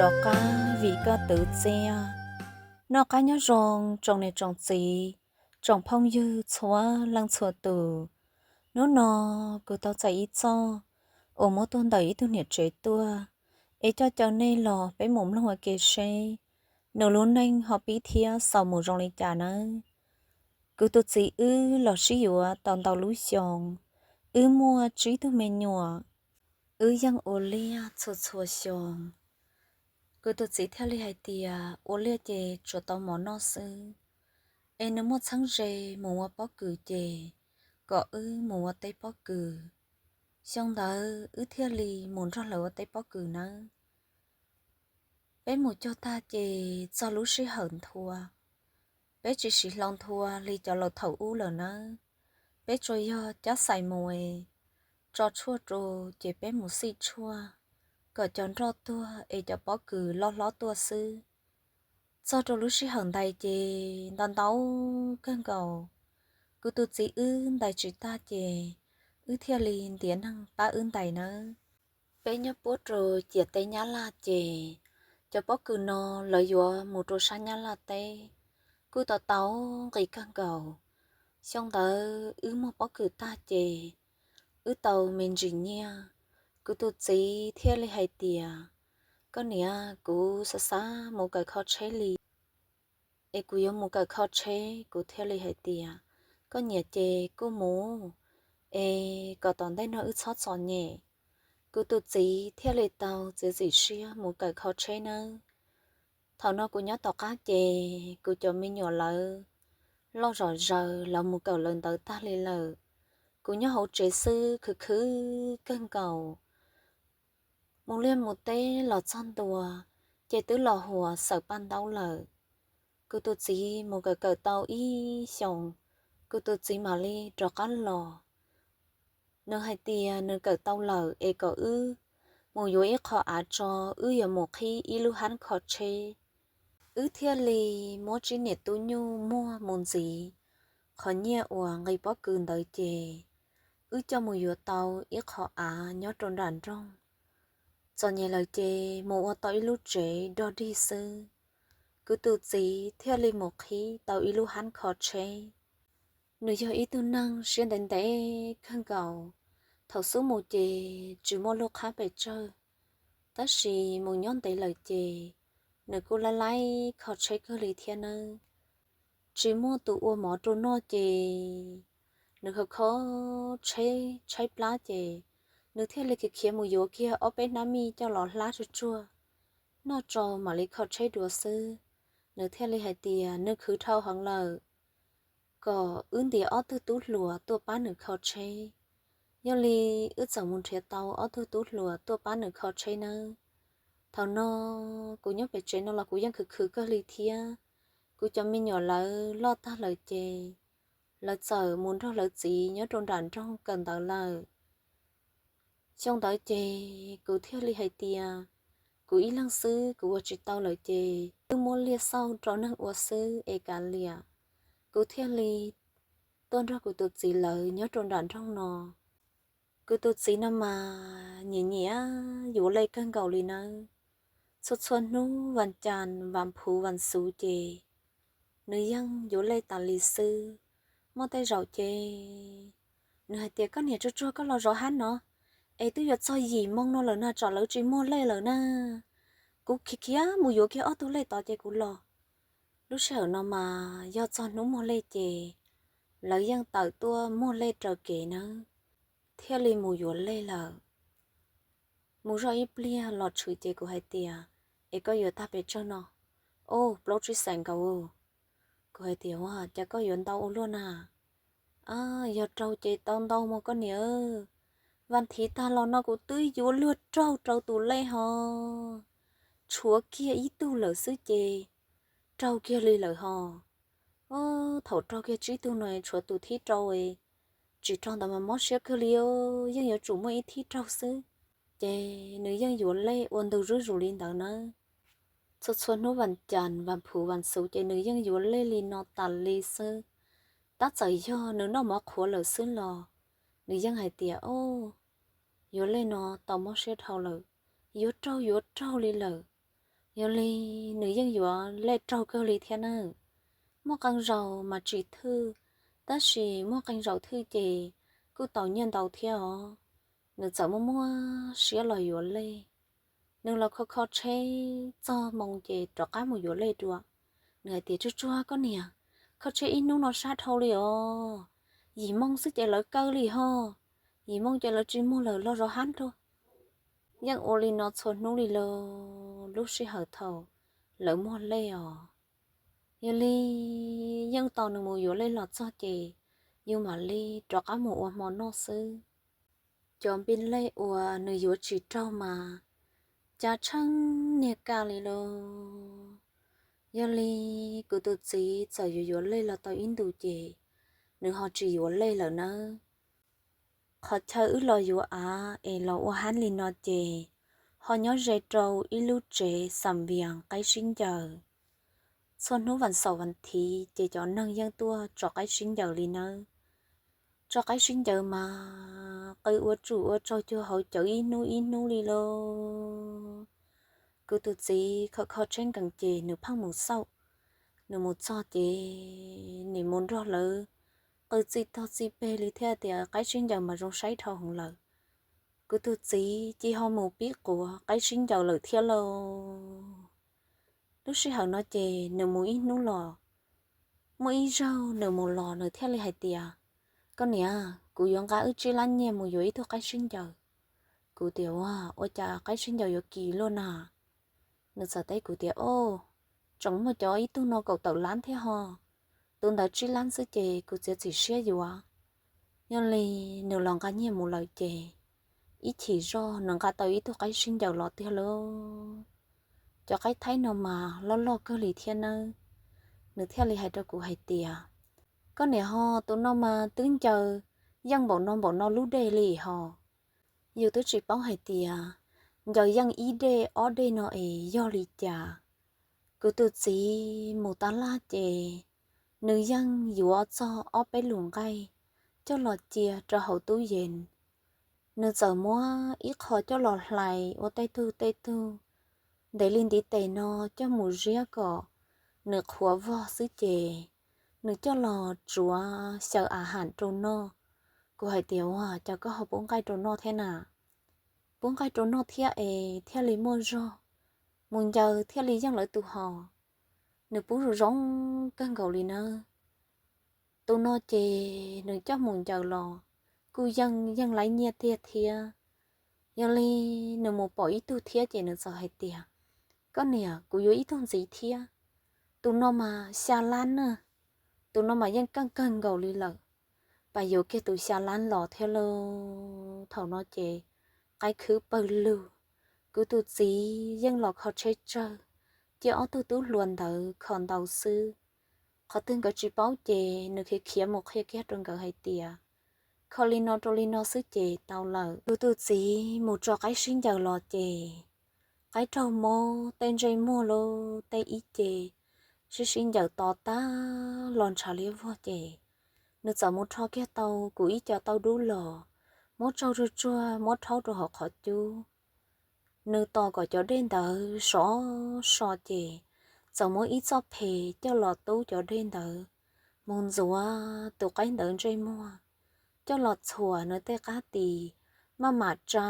Rov qab vim koj twv txiaj. Noj qab nyob zoo tsoom niam tsoom txiv, tsoom phooj ywg txhua leej txhua tus. Hnub no kuv tau txais ib txoj uas muab tuaj ntawm ib tug niam tsev tuaj, es coj caw nej los peb mus mloog ua ke seb nws lub neej ho pib thiab xaus mus zoo li cas nawb. Kuv tus txiv wb los sib yuav tau ntau lub xyoo, wb muaj tsib tug me nyuam, wb yeej ua liaj txhua txhua xyoo. Kuv tus txiv thiaj li hais tias ua liaj ces tsuas tau mov noj xwb, es nws muaj txheeb ze mus ua pob kws ces kom wb mus ua teb pob kws. Xyoo ntawd wb thiaj li mus nrog lawv ua teb pob kws nawb. Peb mus cog tag ces txog lub sij hawm nthua, peb tsis siv hlau nthua li cov laus thaum ub lawm nawb. Peb tsuas yog cab xais mus es tso tshuaj rau ces peb mus xij tshuaj kom cov nroj tuag es cov pob kws loj hlob tuaj xwb. Txog rau lub sij hawm ntais ces ntau ntau kawg nkaus, kuv tus txiv wb ntais tsis tag ces wb thiaj li ntiav neeg pab wb ntais nawb. Peb nyob puab rau ciam teb Nyab Laj ces cov pob kws no lawv yuav mus rau sab Nyab Laj teb, kuj tau tau nqi kawg nkaus. Xyoo ntawd wb muag pob kws tag ces wb tau me ntsis nyiaj, kuv tus txiv thiaj li hais tias, koj niam, kuv xav xav mus kawm kho tsheb li, es kuv yuav mus kawm kho tsheb. Kuv thiaj li hais tias, koj nyiam ces kuj mus, es kom tom ntej no wb txhob txom nyem. Kuv tus txiv thiaj li tau txiav txim siab mus kawm kho tsheb nawb. Thaum no kuv nyob tom qab ces kuv cov me nyuam lawv loj zom zaws, lawv mus kawm lawv ntawv tag li lawm. Kuv nyob hauv tsev xwb khwv khwv kawg nkaus. Mus liaj mus teb los txog ntua ces twb los huas xawm paj ntaub lawm. Kuv tus txiv mus kawm kawm tau ib xyoos, kuv tus txiv mam li rov qab los. Nws hais tias nws kawm tau lawm es kom wb mus yuav ib qho av tso, wb yuav mus qhib ib lub hab kho tsheb. Wb thiaj li muab tsib niam tub nyuj muag mus ntxiv qhov nyiaj uas nqi pob kws ntawd ces wb coj mus yuav tau ib qho av nyob rau nram nroog. Txom nyem lawm ces mus ua tau ib lub tsev dog dig xwb. Kuv tus txiv thiaj li mus qhib tau ib lub hab kho tsheb. Nws yog ib tug neeg siab ntev ntev kawg nkaus. Thaum xub mus ces tsis muaj lub qhab pes tsawg, tab sis mus nyob ntev lawm ces nws kuj laib laib kho tsheb kawg li thiab nawb. Tsis muaj tus ua mov rau noj ces nws kho kho tsheb tshaib plab ces nws thiaj li khiav khiav mus yuav kiag ob peb hnab mij coj los hlab tsuag tsuag noj tso mam li kho tsheb dua xwb. Nws thiaj li hais tias nws khwv dhau heev lawm, kom wb ntiav ob tug tub hluas tuaj pab nws kho tsheb. Yog li wb txawm mus nrhiav tau ob tug tub hluas tuaj pab nws kho tsheb nawb. Thaum no kuv nyob pem tsev no los kuv yeej khwv khwv kawg li thiab. Kuv cov me nyuam lawv loj tag lawm ces lawv txawm mus nrog lawv txiv nyob rau nram nroog kawm ntawv lawm. Xyoo ntawd ces kuv thiaj li hais tias kuv ib leeg xwb kuv ua tsis tau lawm ces wb muab liaj xauj rau neeg ua xwb es kav liam. Kuv thiaj li tuaj nrog kuv tus txiv lawv nyob rau nram nroog no. Kuv tus txiv no mas nyiam nyiam yuav lej kawg nkaus li nawb. Txhua txhua hnub vas cas vas phuv vas xuv ces nws yeej yuav lej tas li xwb. Muaj tej zaum ces nws hais tias, koj niam, tsuag tsuag koj los zov hab no es twb yuav txog yim moo no lawm na, tsam lawv tsis muag lej lawm na. Kuv khiav khiav mus yuav kiag ob tug lej tod ces kuv los. Lub sij hawm no mas yog txog hnub muag lej ces lawv yeej tawm tuaj muag lej raws kev nawb, thiaj li mus yuav lej lawm. Mus zoj ib pliag los tshwm ces kuv hais tias, es koj yuav tag pes tsawg no? Ub, plaub tsib xees nkaus. Kuv hais tias, ua cas koj yuav ntau ua luaj na? Yog raug ces tau ntau mas koj niam. Vas thiv tag los no kuv twb yuav luag raug rau tus lej ho tshuav kiag ib tug lawm xwb ces raug kiag li lawm ho. Thaum raug kiag tsib tug no tshuav tus thib rau, tsis raug ntawd mas mob siab kawg li, yeej yuav tsum muaj ib thib raug xwb. Ces nws yeej yuav lej ua ntug zuj zus li ntawd nawb. Txhua txhua hnub vas cas vas phuv vas xuv ces nws yeej yuav lej li no tas li xwb. Tab txawm yog nws noj mov qhuav lawm xwb los nws yeej hais tias, o, yuav lej no tau mob siab dhau lawm, yuav raug yuav raug li lawm. Yog li nws yeej yuav lej raug kawg li thiab nawb. Muaj qee zaus mas tsis thwj, tab sis muaj qee zaus thwj ces kuj tau nyiaj ntau thiab os. Nws txawm muaj muaj siab los yuav lej. Nws los kho kho tsheb txog moo ces rov qab mus yuav lej dua. Nws hais tias, Tsuag tsuag koj niam, kho tsheb ib hnub no sab dhau li os. Yim moo xwb ces lawv kaw li ho. Yim moo ces lawv tsis muag lawm, los zov hab dua. Yeej ua li no txhua hnub li los lub sij hawm thaum lawv muag lej os. Yog li yeej tos nws mus yuav lej los txog ces yus mam li rov qab mus ua hmo noj xwb. Cov npib lej uas nws yuav tsis raug mas cas tsheej niag kaj li lauj. Yog li kuv tus txiv txawm yuav yuav lej los tau ib ntus ces nws ho tsis yuav lej lawm nawb. Qhov chaw wb los yuav av es los ua hab li no ces ho nyob ze rau ib lub tsev xam vias qaib sib ncaws. Txhua hnub vas xaum vas thiv ces cov neeg yeej tuaj tso qaib sib ncaws li nawb. Tso qaib sib ncaws mas qw ua tsuj ua tsaug cuag hauv cawv ib hnub ib hnub li lauj. Kuv tus txiv kho kho tsheb nkees ces nws pheej mus xauj. Nws mus txog ces nim mus nrog lawv qw txij tog txij peg li thiab tias qaib sib ncaws mas zoo saib dhau heev lawm. Kuv tus txiv cia ho mus pib quav qaib sib ncaws lawm thiab lauj. Lub sij hawm no ces nws mus ib hnub los, muaj ib zaug nws mus los nws thiaj li hais tias, Koj niam, kuv yuav nqa wb tsib lab nyiaj mus yuav ib tug qaib sib ncaws. Kuv tias, Ua, ua cas qaib sib ncaws yuav kim luaj na? Nws txawm teb kuv tias, Au, tseem muaj cov ib tug no kaum tawm lab thiab ho, tus ntawd tsib lab xwb ces kuv txiav txim siab yuav. Yog li nws los nqa nyiaj mus lawm ces ib chim zoj nws nqa tau ib tug qaib sib ncaws los tiag lauj. Cov qaib thaib no mas loj loj kawg li thiab nawb. Nws thiaj li hais rau kuv hais tias, Koj niam ho, tus no mas twb ncaws yeej npaum no npaum no lub dej li ho. Yus twb tsis paub hais tias ncaws yeej ib dej ob dej no es yog li cas. Kuv tus txiv mus tab laj ces nws yeej yuav txog ob peb lus nqaij coj los cia rau hauv tub yees. Nws txawm muab ib qho coj los hlais ua tej tug tej tug, ntev li ntiv tes no coj mus ziab kom nws qhuav vog xwb ces nws coj los tsuav xyaw a ham rau noj. Kuv hais tias, Ua cas koj ho pub nqaij rau noj thiab na? Pub nqaij rau noj thiab es thiaj li muaj zog, mus ncaws thiaj li yeej lawv tus hos. Nws pub zoo zoo kawg nkaus li nawb. Tus no ces nws coj mus ncaws los kuj yeej yeej laib nyiaj tiag thiab. Yog li nws mus pom ib tug thiab ces nws txawm hais tias, Koj niam, kuv yuav ib tug ntxiv thiab. Tus no mas xya lab na, tus no mas yeej keej kawg nkaus li lawm. Pas yuav kiag tus xya lab los thiab lauj. Thaum no ces qaib khwb pawg lug, kuv tus txiv yeej los kho tsheb tsawg, cia ob tug tub hluas ntawd kho ntau xwb. Qhov twg nkawd tsis paub ces nws khiav khiav mus qhia kiag rau nkawd hais tias, Kho li no rau li no xwb ces tau lawm. Kuv tus txiv mus tso qaib sib ncaws los ces qaib raug mob, tej ntsej muag lub tej ib ce sib sib ncaws to tag los ntshav liab vog ces nws txawm mus rho kiag tau kuv ib co tauj dub los, muab tsaug tsuag tsuag muab rhaub rau hauv qhov cub. Nws tos kom cov dej ntawd sov so ces txawm muab ib txoj phem coj los tub cov dej ntawd, mus ntxuav tus qaib ntawd ntsej muag, coj los txhuam nws tej qab tis, maj mam tsa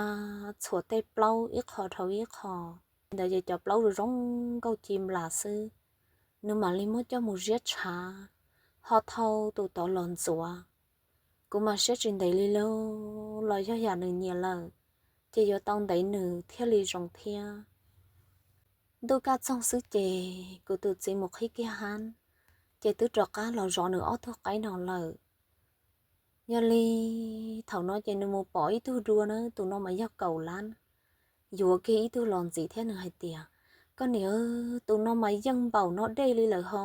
txhuam tej plaub ib qho dhau ib qho. Ntawd ces cov plaub zoo zoo nkauj ci nplas xwb. Nws mam li muab coj mus ziab tshav, ho thau tus tod los ntxuav. Kuv mas siab tsis ntev li lauj, los yog yam nws nyiam lawm, ces yuav tau ntev nws thiaj li zoo thiab. Ntuj kaj txoog xwb ces kuv tus txiv mus qhib kiag hab, ces twb rov qab los zov nws ob tug qaib no lawm. Yog li thaum no ces nws mus pom ib tug dua na, tus no mas yog kaum lab. Yuav kiag ib tug los ntxiv thiab nws hais tias, Koj niam, tus no mas yeej npaum no dej li lawm ho.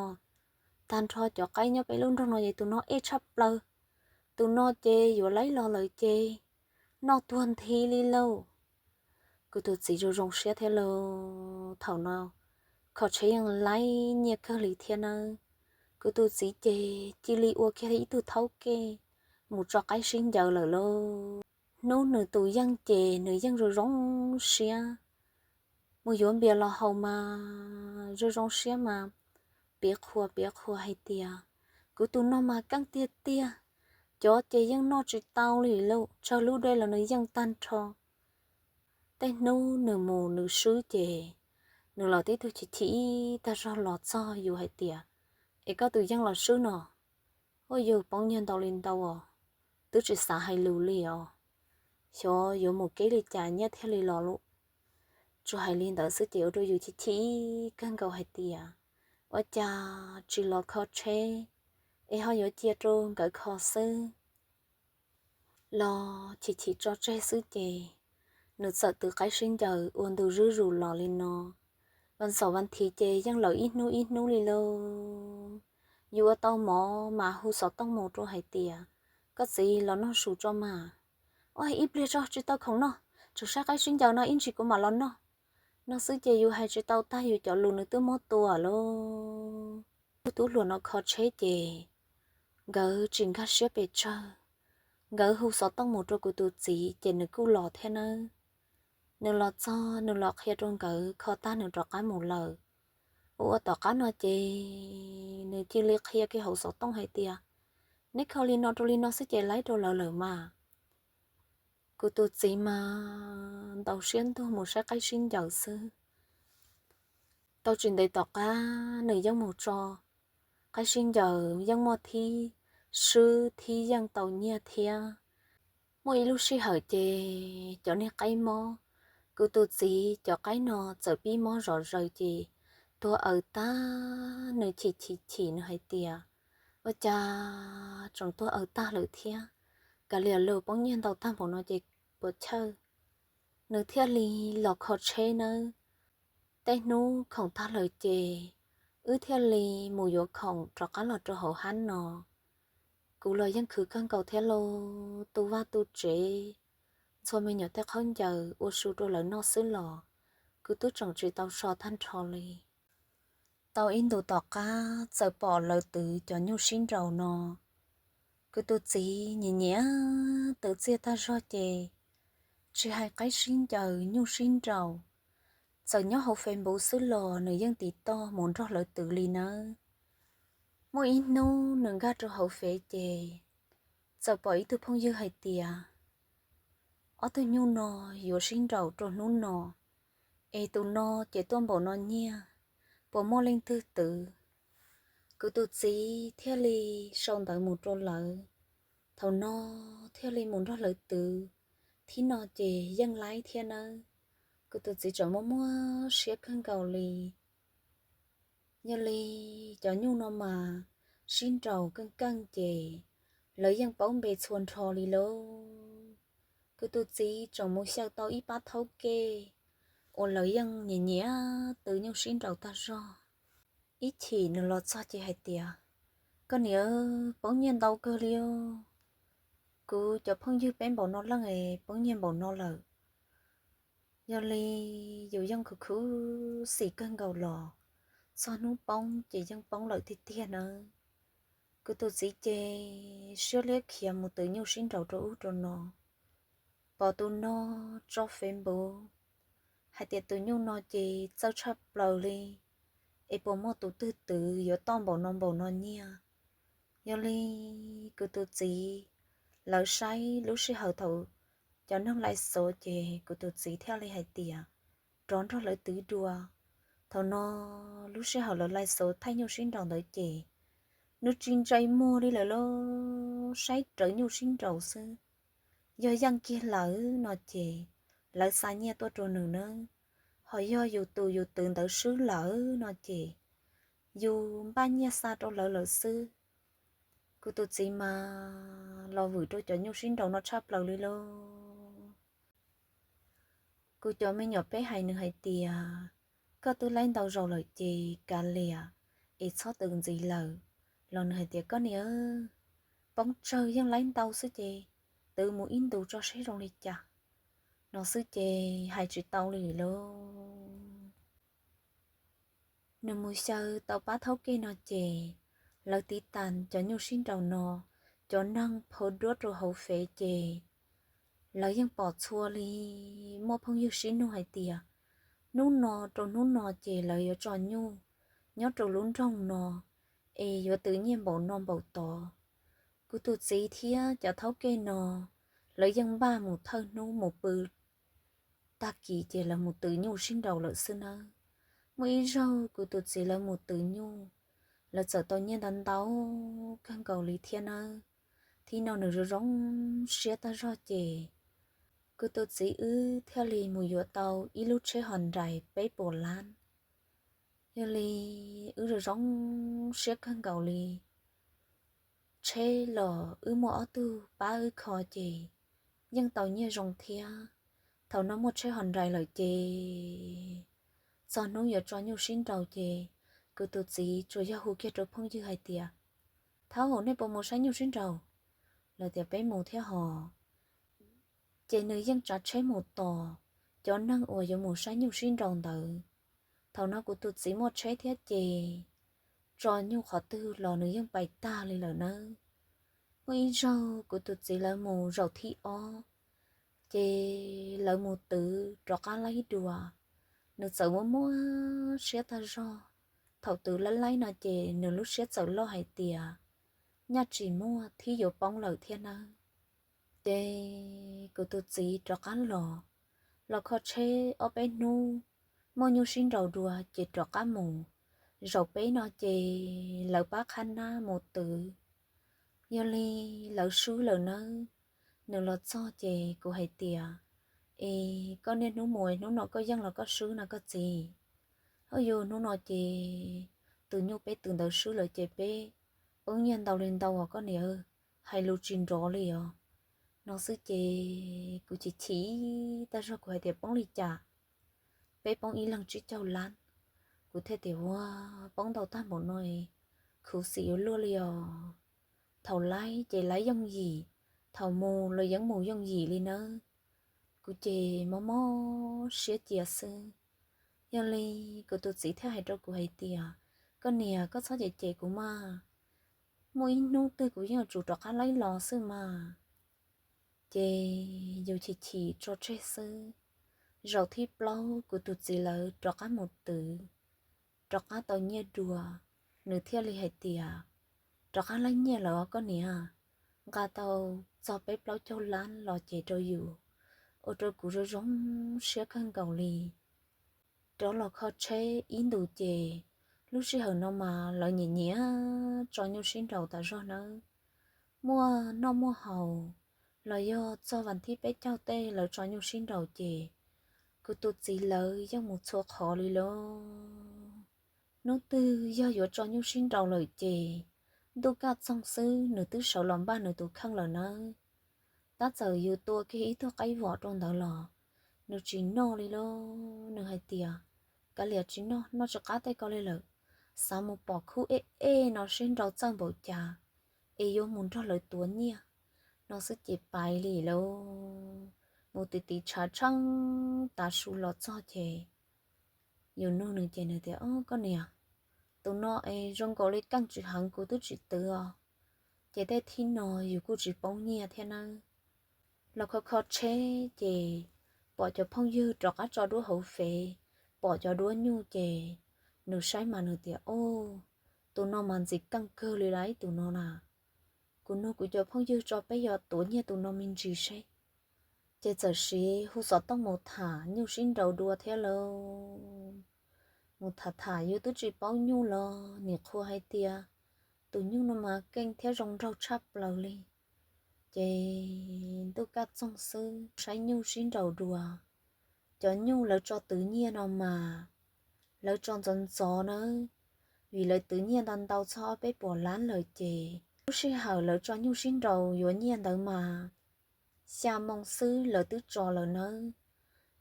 Tag nrho cov qaib nyob peb lub nroog no ces tus no ej tshaj plaws. Tus no ces yuav laib los lawm ces noj tuag nthi li lauj. Kuv tus txiv zoo zoo siab thiab lauj. Thaum no kho tsheb yeej laib nyiaj kawg li thiab nawb. Kuv tus txiv ces cia li ua kiag ib tug thaub kej mus tso qaib sib ncaws lawm lauj. Hnub nws tus yeej ces nws yeej zoo zoo siab. mus yuav npias los haus mas zoo zoo siab mas piav qhuas piav qhuas hais tias, kuv tus no mas keej tiag tiag, cov ces yeej noj tsis tau li lauj, tsawg lub dej los nws yeej tag nrho. Tej hnub nws mus nws swb ces nws los tib tug chim chim ib tag zog los txog yus hais tias, es koj tus yeej los swb no, ua yus poob nyiaj ntau li ntau os, twb tsis xav hais lus li os, xyov yuav mus kev li cas nyiaj thiaj li los lawm. Tsuas hais li ntawd xwb ces ua rau yus chim chim kawg nkaus hais tias, ua cas tsis los kho tsheb, es ho yuav cia rau nkawd kho xwb. Los chim chim tso tseg xwb ces nws txawm twv qaib sib ncaws ua ntu zuj zus los li no. Vas xaum vas thiv ces yeej lawm ib hnub ib hnub li lauj. Yus ua tau mov mas hu xov tooj mus rau hais tias, koj txiv los noj su tso mas. Ua ib pliag tso tsis tau khoom noj, tseem saib qaib sib ncaws no ib ntsis kuv mam los noj. No xwb ces yus hais tsis tau tag yus cov lus nws twb muab tua lauj. Tus tub hluas no kho tsheb ces nkawd tsis nkag siab pes tsawg, nkawd hu xov tooj mus rau kuv tus txiv ces nws kuj los thiab nawb. Nws los txog nws los qhia rau nkawd kho tag nws rov qab mus lawm. Ua ua tom qab no ces nws cia li qhia kiag hauv xov tooj hais tias, neb kho li no rau li no xwb ces laib rau lawv lawm mas. Kuv tus txiv mas ntaus siab ntuag mus saib qaib sib ncaws xwb. Tau tsis ntev tom qab nws yeej mus tso qaib sib ncaws yeej muaj thib swb thib yeej tau nyiaj thiab. Muaj ib lub sij hawm ces cov niag qaib mob, kuv tus txiv cov qaib no txawm pib mob zom zaws ces tuag aws tag, nws chim chim chim nws hais tias, ua cas tseem tuag aws tag lawm thiab, kav liam luag poob nyiaj ntau tag npaum no ces puas chawj. Nws thiaj li los kho tsheb nawb. Tej hnub khoom tag lawm ces wb thiaj li mus yuav khoom rov qab los rau hauv hab no. Kuv los yeej khwv kawg nkaus thiab lauj, tu vaj tu tsev, ntxhua me nyuam tej khaub ncaws ua su rau lawv noj xwb los kuv twb tseem tsis tau so tag nrho li. Tau ib ntus tom qab txawm pom lawv twv cov nyuj sib nraus no. Kuv tus txiv nyiam nyiam twv txiaj tag zog ces tsis hais qaib sib ncaws nyuj sib nraus, txawm nyob hauv Facebook xwb los nws yeej tiv toj mus nrog lawv twv li nawb. Muaj ib hnub nws nkag rau hauv Fev ces txawm pom ib tug phooj ywg hais tias, ob tug nyuj no yuav sib nraus rau hnub no, es tus no ces tuaj npaum no nyiaj, puas muaj leej twg twv? Kuv tus txiv thiaj li sau ntawv mus rau lawv, thaum no thiaj li mus nrog lawv twv, thib no ces yeej laib thiab nawb. Kuv tus txiv tseem muaj muaj siab kawg nkaus li. Yog li cov nyuj no mas sib nraus keej keej ces lawv yeej paub npe txhua nrho li lauj. Kuv tus txiv tseem mus xyaw tau ib pab thaub kej uas lawv yeej nyiam nyiam twv nyuj sib nraus tag zog. Ib chim nws los txog ces hais tias, koj niam, poob nyiaj ntau kawg li os. Kuv cov phooj ywg peb npaum no leej es poob nyiaj npaum no lawm. Yog li yus yeej khuv khuv xim kawg nkaus los txog hnub poob ces yeej poob lawm tiag tiag nawb. Kuv tus txiv ces siab liab khiav mus twv nyuj sib nraus rau ub rau no, pom tus no tso Facebook hais tias tus nyuj no ces txawj tshaj plaws li, es puas muaj tus twg twv yuav tau npaum no npaum no nyiaj. Yog li kuv tus txiv, lawv saib lub sij hawm thaum cov neeg lais xov ces kuv tus txiv thiaj li hais tias rov nrog lawv twv dua. Thaum no lub sij hawm lawv lais xov thaij nyuj sib nraus ntawd ces nws tsis ntsais muag li lawm lauj, saib rawv nyuj sib nraus xwb. Yog yeej kiag lawm no ces lawv xa nyiaj tuaj rau nws nawb, ho yog yus tus yus twv ntawd swb lawm no ces yus npaj nyiaj xa rau lawv lawm xwb. Kuv tus txiv mas los vwm rau cov nyuj sib nraus no tshaj plaws li lauj. Kuv cov me nyuam peb hais nws hais tias, koj twb laib ntau zaus lawm ces kav liam, es txhob twv ntxiv lawm. Los nws hais tias, koj niam, poob tsawg yeej laib ntau xwb ces twv mus ib ntus tso seb zoo li cas. No xwb ces hais tsis tau li lauj. Nws mus xyaw tau pab thaub kej no ces lawv tiv tas cov nyuj sib nraus no, cov neeg phau duab rau hauv Fev ces lawv yeej pom txhua li. Muaj phooj ywg sib nug hais tias, Hnub no rau hnub no ces lawv yuav tso nyuj nyob rau lub nroog no es yuav twv nyiaj npaum no npaum tod. Kuv tus txiv thiab cov thaub kej no lawv yeej npaj mus thawj hnub mus pw, tag kis ces lawv mus twv nyuj sib nraus lawm xwb nawb. Muaj ib zaug kuv tus txiv lawv mus twv nyuj, lawv txawm tau nyiaj ntau ntau kawg nkaus li thiab nawb. Thib no nws zoo zoo siab tag zog ces kuv tus txiv wb thiaj li mus yuav tau ib lub tsheb Hyundai peb puas lab. Yog li wb zoo zoo siab kawg nkaus li. Tsheb los wb muaj ob tug pab wb kho ces yeej tau nyiaj zoo thiab. Thaum no muaj tsheb Hyundai lawm ces txog hnub yuav tso nyuj sib nraus ces kuv tus txiv tsuas yog hu kiag rau phooj ywg hais tias, Thaub, nej puas mus saib nyuj sib nraus? Lawv tias, Peb mus thiab hos. Ces nws yeej tsav tsheb mus tos cov neeg uas yuav mus saib nyuj sib nraus ntawd. Thaum no kuv tus txiv muaj tsheb thiab ces tso nyuj qhov twg los nws yeej pais tag li lawm nawb. Muaj ib zaug kuv tus txiv lawv mus zaum thib ob, ces lawv mus twv rov qab laib dua, nws txawm muaj muaj siab tag zog. Thaum twv laib laib no ces nws lub siab txawm loj hais tias nyaj tsis muaj thiab yuav poob lawm thiab nawb. Ces kuv tus txiv rov qab los, los kho tsheb ob peb hnub, muaj nyuj sib nraus dua ces rov qab mus. Zaum peb no ces lawv pab qhab nab mus twv, yog li lawv swb lawm nawb. Nws los txog ces kuv hais tias, Es koj niaj hnub mus hnub no koj yeej los koj swb no koj txiv? Ho yog hnub no ces tus nyuj peb twv ntawd swb lawm ces peb poob nyiaj ntau li ntau os koj niam, hais lus tsis nrov li os. No xwb ces kuv chim chim tag zog kuv hais tias, Poob li cas? Peb poob ib leeg tsib caug lab. Kuv thiaj tias, Ua, poob ntau tag npaum no, khuv xim yuav luaj li os. Thaum laib ces laib yooj yim, thaum mus los yeej mus yooj yim li nawb. Kuv ces mob mob siab cia xwb. Yog li kuv tus txiv thiaj hais rau kuv hais tias, Koj niam, koj txhob cem cem kuv mas. Muaj ib hnub twg kuv yeej yuav tsum rov qab laib los xwb mas. Ces yus chim chim tso tseg xwb. Zaum thib plaub kuv tus txiv lawv rov qab mus twv, rov qab tau nyiaj dua, nws thiaj li hais tias, Rov qab laib nyiaj lawm os koj niam, nqa tau txog peb plaub caug lab los ces rau yus, ua rau kuv zoo zoo siab kawg nkaus li. Rov los kho tsheb ib ntus ces lub sij hawm no mas lawv nyiam nyiam tso nyuj sib nraus tas zog nawb. Muaj noj muaj haus los yog txog vas thib peb caug tej lawv tso nyuj sib nraus ces kuv tus txiv lawv yeej mus txhua qhov li lauj. Hnub twg yog yuav tso nyuj sib nraus lawm ces ntuj kaj txoog xwb nws twb sawv los npaj nws tus kheej lawm nawb. Tab txawm yus tua kiag ib tug qaib vom rau ntawd los nws tsis noj li lauj. Nws hais tias, Kav liam tsis noj, noj tsis qab tej ko li lawm, xav mus pom khub ej ej no seb nrau txawj npaum cas es yuav mus nrog lawv tuav nyiaj. No xwb ces pais li lauj. Mus tiv tiv tshav tsheej tav su los txog ces yus nug nws ces nws tias, Ob, koj niam, tus no es zoo nkaus li keej tsis heev kuv twb tsis twv os. Ces tej thib no yus kuj tsis poob nyiaj thiab nawb. Los kho kho tsheb ces pom cov phooj ywg rov qab tso duab hauv fev, pom cov duab nyuj ces nws saib mas nws tias, Ob, tus no mas ntxim keej kawg li lauj, tus no na. Kuv nug kuv cov phooj ywg tso peb yuav tuav nyiaj tus no me ntsis seb. Ces txawm siv hu xov tooj mus tham nyuj sib nraus dua thiab lauj. Mus tham tham yus twb tsis paub nyuj los nim qhuas hais tias tus nyuj no mas keej thiab zoo nraug tshaj plaws li. Ces ntuj kaj txoog xwb saib nyuj sib nraus dua. Cov nyuj lawv tso twv nyiaj no mas lawv tso ntxov ntxov nawb, vim lawv twv nyiaj ntau ntau txog ob peb puas lab lawm ces lub sij hawm lawv tso nyuj sib nraus yuav nyiaj ntawd mas xya moo xwb lawv twb tso lawm nawb.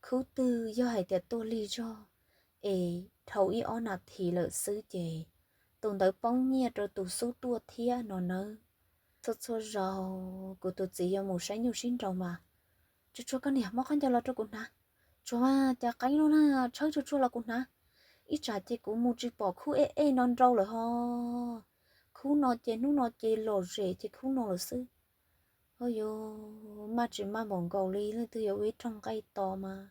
Khub twg yog hais tias tuaj lig zog es dhau ib ob nas this lawm xwb ces tus ntawd poob nyiaj rau tus xub tuaj thiab no nawb. Txhua txhua zaus kuv tus txiv yuav mus saib nyuj sib nraus mas, Tsuag tsuag koj niam, muab khaub ncaws los rau kuv hnav. Tsuag mas, cas qeeb no na, tshawb tsuag tsuag los kuv hnav. Ib tsam ces kuv mus tsis pom khub ej ej no nrau lawm ho. Khub no ces hnub no ces lom zem ces khub no lawm xwb. Ho yuav maj tsis maj npaum nkaus li leej twg yuav ua ib rooj nqaij to mas.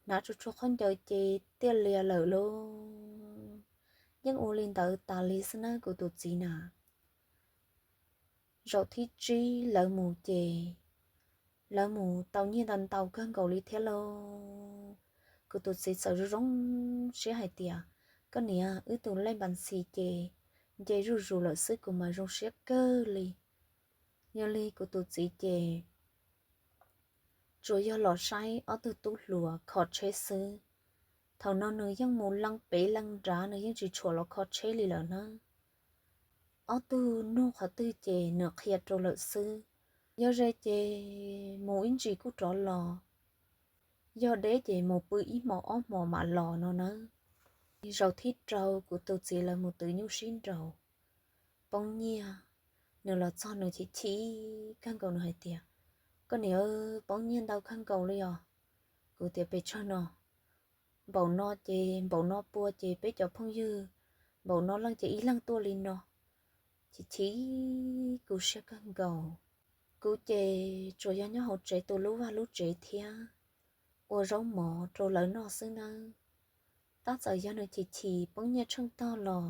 hnav tsuag tsuag khaub ncaws ces tiaj lias lawm lauj. Yeej ua li ntawd tas li xwb nawb kuv tus txiv na. Zaum thib tsib lawv mus ces lawv mus tau nyiaj ntau ntau kawg nkaus li thiab lauj. Kuv tus txiv txawm zoo zoo siab hais tias, koj niam, wb tus lej npas ntxhi ces nce zuj zus lawm xwb, kuv mas zoo siab kawg li. Yog li kuv tus txiv ces tsuas yog los saib ob tug tub hluas kho tsheb xwb. Thaum no nws yeej mus leej pem leej nrad, nws yeej tsis tshua los kho tsheb li lawm na. Ob tug nug qhov twg ces nws qhia rau lawm xwb. Yog ze ces mus ib ntsis kuj rov los, yog deb ces mus pw ib hmos ob hmos mam los no nawb. Zaum thib rau kuv tus txiv lawv mus twv nyuj sib nraus, poob nyiaj. Nws los txog nws chim chim kawg nkaus, nws hais tias, koj niam, poob nyiaj ntau kawg nkaus li os. Kuv tias, pes tsawg no? Npaum no ces npaum no pua ces peb cov phooj ywg npaum no leej ces ib leeg tuaj li no. Chim chim kuv siab kawg nkaus. Kuv ces tsuas yog nyob hauv tsev tu lub vaj lub tsev thiab ua zaub mov rau lawv noj xwb nawb. Tab txawm yog nws chim chim poob nyiaj tsheej tog los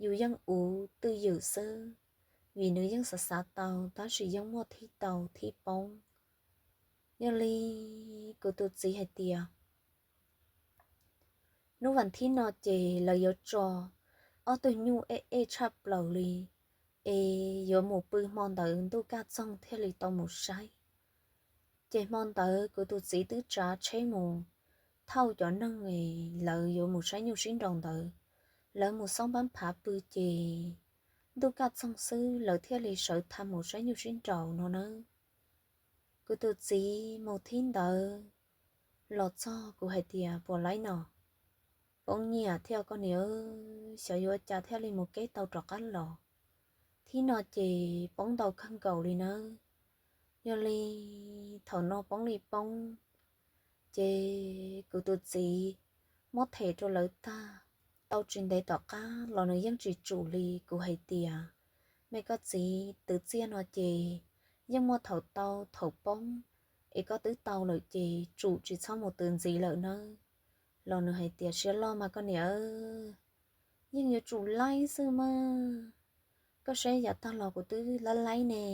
yus yeej uv twj ywm xwb, vim nws yeej xav xav tau tab sis yeej muaj thib tau thib poob. Yog li kuv tus txiv hais tias, hnub vas thib no ces lawv yuav tso ob tug nyuj ej ej tshaj plaws li, es yuav mus pw hmo ntawd ntuj kaj txoog thiaj li tau mus saib. Ces hmo ntawd kuv tus txiv twb tsav tsheb mus thauj cov neeg es lawv yuav mus saib nyuj sib nraus ntawd. Lawv mus xauj npab phav pw ces ntuj kaj txoog xwb lawv thiaj li sawv tha mus saib nyuj sib nraus no nawb. Kuv tus txiv mus thib ntawd los txog kuv hais tias, puas laib no? Poob nyiaj thiab koj niam, xyov yuav cas thiaj li mus keb tau rov qab los. Thib no ces poob ntau kawg nkaus li nawb. Yog li thaum no poob li poob, ces kuv tus txiv muab them rau lawv tag. Tau tsis ntev tom qab los nws yeej tsis tsum li. Kuv hais tias, me koj txiv, twv txiaj no ces yeej muaj thaum tau thaum poob, es koj twb tau lawm ces tsum tsis txhob mus twv ntxiv lawm nawb. Los nws hais tias, siab loj mas koj niam, yeej yuav tsum laib xwb mas. Koj saib yav tag los kuv twb laib laib ne.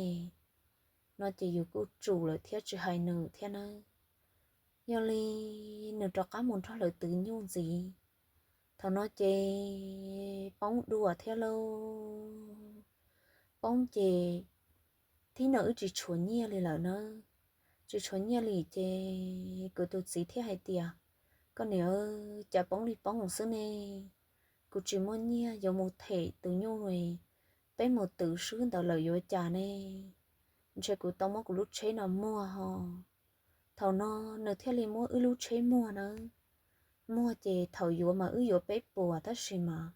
No ces yus kuj tsum lawm thiab tsis hais nws thiab nawb. Yog li nws rov qab mus nrog lawv twv nyuj ntxiv. Thaum no ces poob dua thiab lauj. Poob ces thib no wb tsis tshuav nyiaj li lawm nawb. Tsis tshuav nyiaj li ces kuv tus txiv thiaj hais tias, koj niam, cas poob li poob xwb ne. Kuv tsis muaj nyiaj yuav mus them tus nyuj, peb mus twv swb ntawd lawm yuav cas ne. Ntshe kuv tau muab kuv lub tsheb no muag ho. Thaum no nws thiaj li muab wb lub tsheb muag nawb. Muag ces thaum yuav mas wb yuav peb puas tab sis mas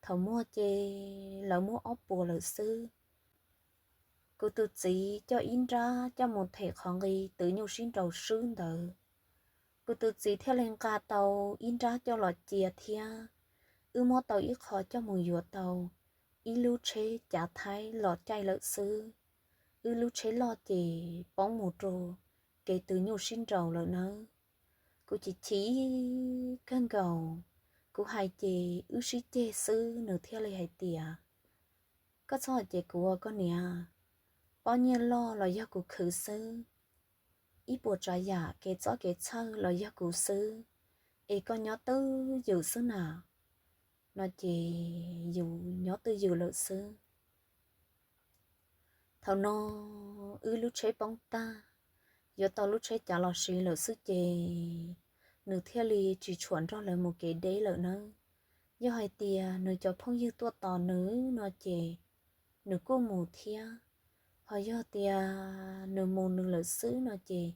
thaum muag ces lawv muab ob puas lawm xwb. Kuv tus txiv coj ib nrab coj mus them qhov nqi twv nyuj sib nraus swb ntawd. Kuv tus txiv thiaj li nqa tau ib nrab coj los cia thiab wb muab tau ib qho coj mus yuav tau ib lub tsheb cav Thaib los caij lawm xwb. Wb lub tsheb loj ces poob mus rau kev twv nyuj sib nraus lawm nawb. Kuv chim chim kawg nkaus, kuv hais ces wb sib ceg xwb nws thiaj li hais tias, koj txhob hais ces kuv ua koj niam, pob nyiaj loj los yog kuv khwv xwb, ib puas tsav yam kev txob kev txhawj los yog kuv xwb, es koj nyob twj ywm xwb na. No ces yus nyob twj ywm lawm xwb. Thaum no wb lub tsheb poob tag, yuav tau lub tsheb cav los siv lawm xwb ces nws thiaj li tsis tshua nrog lawv mus kev deb lawm nawb. Yog hais tias nws cov phooj ywg tuaj tos nws no ces nws kuj mus thiab, ho yog tias nws mus nws lawm xwb no ces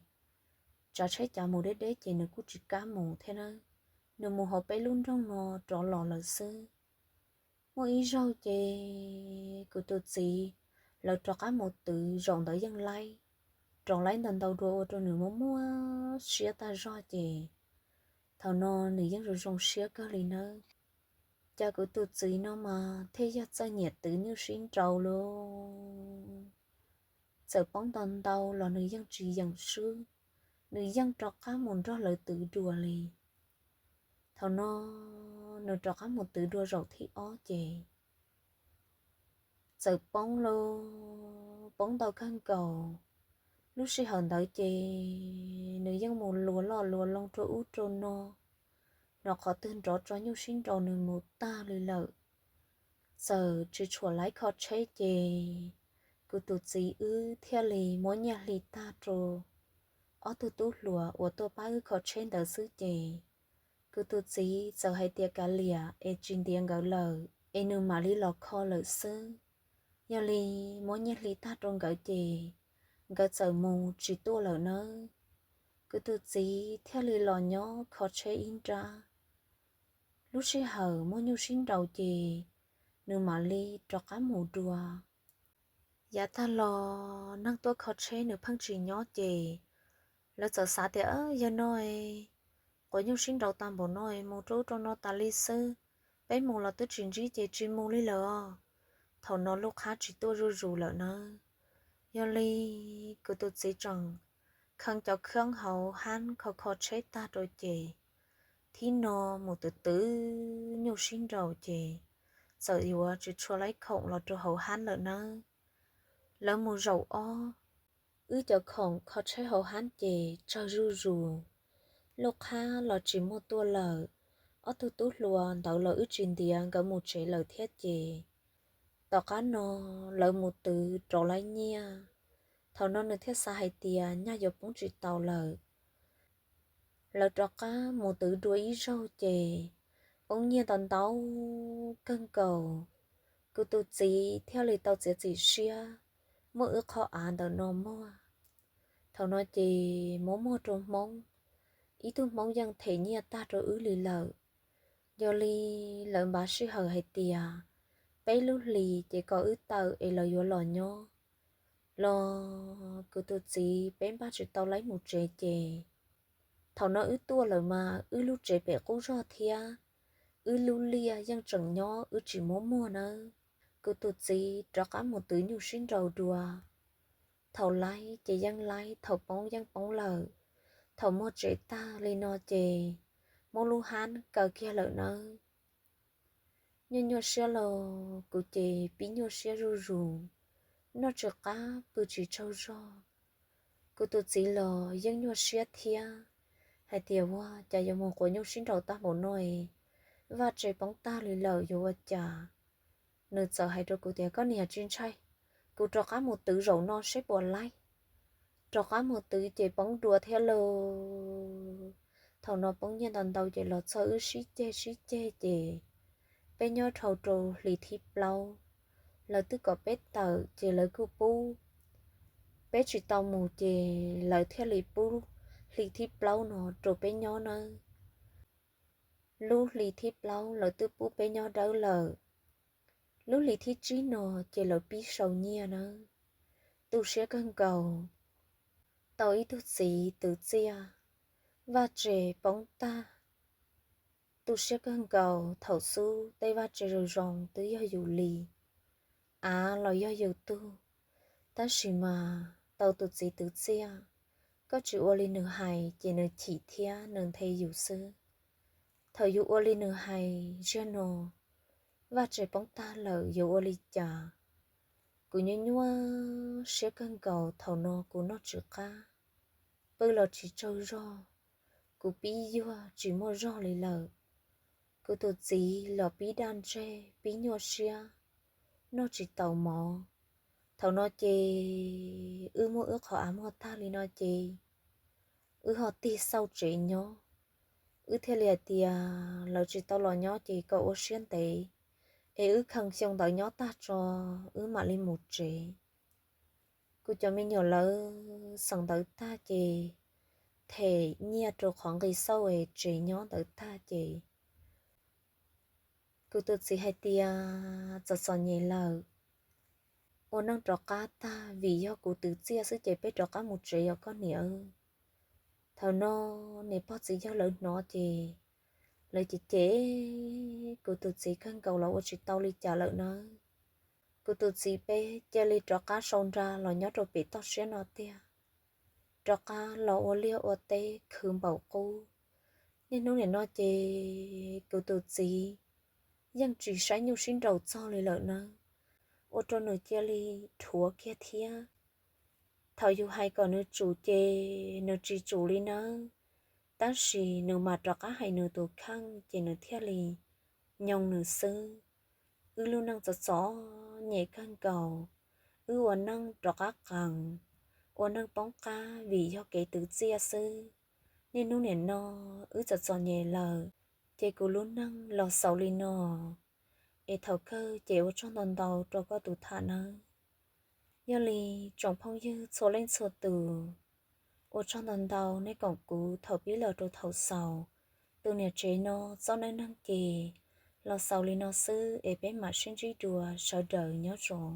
tsav tsheb cav mus deb deb ces nws kuj tsis kam mus thiab nawb. Nws mus hauv peb lub nroog no rov los lawm xwb. Muaj ib zaug ces kuv tus txiv lawv rov qab mus twv, zaum ntawd yeej laib, rov laib ntau ntau dua ua rau nws muaj muaj siab tag zog ces thaum no nws yeej zoo zoo siab kawg li nawb. Cas kuv tus txiv no mas thiaj yog txawj nyiam twv nyuj sib nraus lauj. Txawm poob ntau ntau los nws yeej tsis yeem swb. nws yeej rov qab mus nrog lawv twv dua li. Thaum no nws rov qab mus twv dua zaum thib ob ces txawm poob lauj, poob ntau kawg nkaus. Lub sij hawm ntawd ces nws yeej mus luas loj luas loo rau ub rau no, hnov qhov twg nrov tso nyuj sib nraus nws mus tag li lawm. Txawm tsis tshuam laib kho tsheb ces kuv tus txiv wb thiaj li muab nyiaj hli tag rau ob tug tub hluas uas tuaj pab wb kho tsheb ntawd xwb ces kuv tus txiv txawm hais tias kav liam es tsis ntiav nkawd lawm es nws mam li los kho lawm xwb. Yog li muab nyiaj hli tag rau nkawd ces nkawd txawm mus tsis tuaj lawm nawb. Kuv tus txiv thiaj li los nyob kho tsheb ib nrab. Lub sij hawm muaj nyuj sib nraus ces nws mam li rov qab mus dua. Yav tag los neeg tuaj kho tsheb nws pheej tsis nyob ces lawv txawm xav tias, Yog no es quav nyuj sib nraus tag npaum no es mus rau ub rau no tas li xwb, peb mus los twb tsis ntsib ces tsis mus li lawm os. Thaum no lub qhab tsis tuaj zuj zus lawm nawb. Yog li kuv tus txiv tseem kheev cov khab hauv hab kho kho tsheb tag rau ces thib no mus twv twv nyuj sib nraus ces txawm yuav tsis tshua laib khoom los rau hauv hab lawm nawb. Lawv mus zaum ob, wb cov khoom kho tsheb hauv hab ces tsawg zuj zus, lub qhab los tsis muaj tuaj lawm. Ob tug tub hluas ntawd los wb tsis ntiav nkawd mus tsev lawm thiab ces tom qab no lawv mus twv rov laib nyiaj. Thaum no nws thiaj xav hais tias nyaj yuav poob tsis tau lawm. Lawv rov qab mus twv dua ib zaug ces poob nyiaj ntau ntau kawg nkaus. Kuv tus txiv thiaj li tau txiav txim siab muab wb qhov av ntawm no muag. Thaum no ces muab muag rau Hmoob, ib tug Hmoob yeej them nyiaj tag rau wb li lawm. Yog li lawv npaj sij hawm hais tias peb lub hlis ces kom wb tawm es lawv yuav los nyob. Los kuv tus txiv peb npaj tsis tau laib mus tsev ces thaum no wb tuaj lawm mas wb lub tsev pem qub zog thiab wb lub liaj yeej tseem nyob, wb tsis muab muag nawb. Kuv tus txiv rov qab mus twv nyuj sib nraus dua. Thaum laib ces yeej laib, thaum poob yeej poob lawm. Thaum muag tsev tag li no ces muab lub hab kaw kiag lawm nawb. Nyuaj nyuaj siab los kuv ces pib nyuaj siab zuj zus, noj tsis qab pw tsis tsaug zog. Kuv tus txiv los yeej nyuaj siab thiab, hais tias ua cas yuav mus quav nyuj sib nraus tag npaum no es vaj tse poob tag li lawm yuav ua cas. Nws txawm hais rau kuv tias koj niam tsis ntshai, kuv rov qab mus twv zaum no seb puas laib. Rov qab mus twv ces poob dua thiab lauj. Thaum no poob nyiaj ntau ntau ces los txog wb sib ceg sib ceg ces peb nyob dhau rau hli thib plaub, lawv twb kom peb tawm ces lawv kuj pub. Peb tsis tau mus ces lawv thiaj li pub hli thib plaub no rau peb nyob nawb. Lub hli thib plaub lawv twb pub peb nyob dawb lawm. Lub hli thib tsib no ces lawv pib sau nyiaj nawb. Tu siab kawg nkaus, tau ib tug txiv twv txiaj, vaj tse poob tag. Tu siab kawg nkaus, thaum xub tej vaj tse zoo zoo twb yog yus li, av los yog yus tug, tab sis mas tau tus txiv twv txiaj, koj tsis ua li nws hais ces nws chim thiab nws nthe yus xwb. Thaum yus ua li nws hais, ziag no vaj tse poob tag lawm yuav ua li cas? Kuv nyuaj nyuaj siab kawg nkaus, thaum no kuv noj tsis qab, pw los tsis tsaug zog, kuv pib yuag tsis muaj zog li lawm. Kuv tus txiv los pib daj ntseg pib nyuaj siab, noj tsis tau mov. Thaum no ces wb muab wb qhov av muag tag li no ces wb ho tig xauj tsev nyob. Wb thiaj li hais tias lawv tsis tau los nyob ces kom ua siab ntev, es wb kheev xyoo ntawd nyob tag tso wb mam li mus tsev. Kuv cov me nyuam lawv xeem ntawv tag ces them nyiaj rau qhov nqi xauj es tsev nyob ntawd tag ces kuv tus txiv hais tias txom txom nyem lawm, ua neej rov qab tag, vim yog kuv twv txiaj xwb ces peb rov qab mus tsev os koj niam. Thaum no niam pog txiv yawg lawv hnov ces lawv cem cem kuv tus txiv kawg nkaus los ua tsis tau li cas lawm nawb. Kuv tus txiv peb cia li rov qab sau nra los nyob rau pem toj siab no tiag. rov qab los ua liaj ua teb khwv npaum qub. Niaj hnub nim no ces kuv tus txiv yeej tsis saib nyuj sib nraus txog li lawm nawb, ua rau nws cia li dhuav kiag thiab. Thaum yus hais kom nws tsum ces nws tsis tsum li nawb, tab sis nws mam rov qab hais nws tus kheej ces nws thiaj li nyoo nws xwb. Wb lub neej txom txom nyem kawg nkaus, wb ua neej rov qab qees, ua neej poob qab vim yog kev twv txiaj xwb. Niaj hnub nim no wb txom txom nyem lawm, ces kuv lub neej los xaus li no. Es thaum kawg ces ua tsaug ntau ntau rau koj tus tham nawb. Yog li tsoom phooj ywg txhua leej txhua tus, ua tsaug ntau ntau nej koom kuv thaum pib los rau thaum xaus. Tus niam tsev no txoj neej neeg ces los xaus li no xwb es peb mam sib ntsib dua, sawv daws nyob zoo.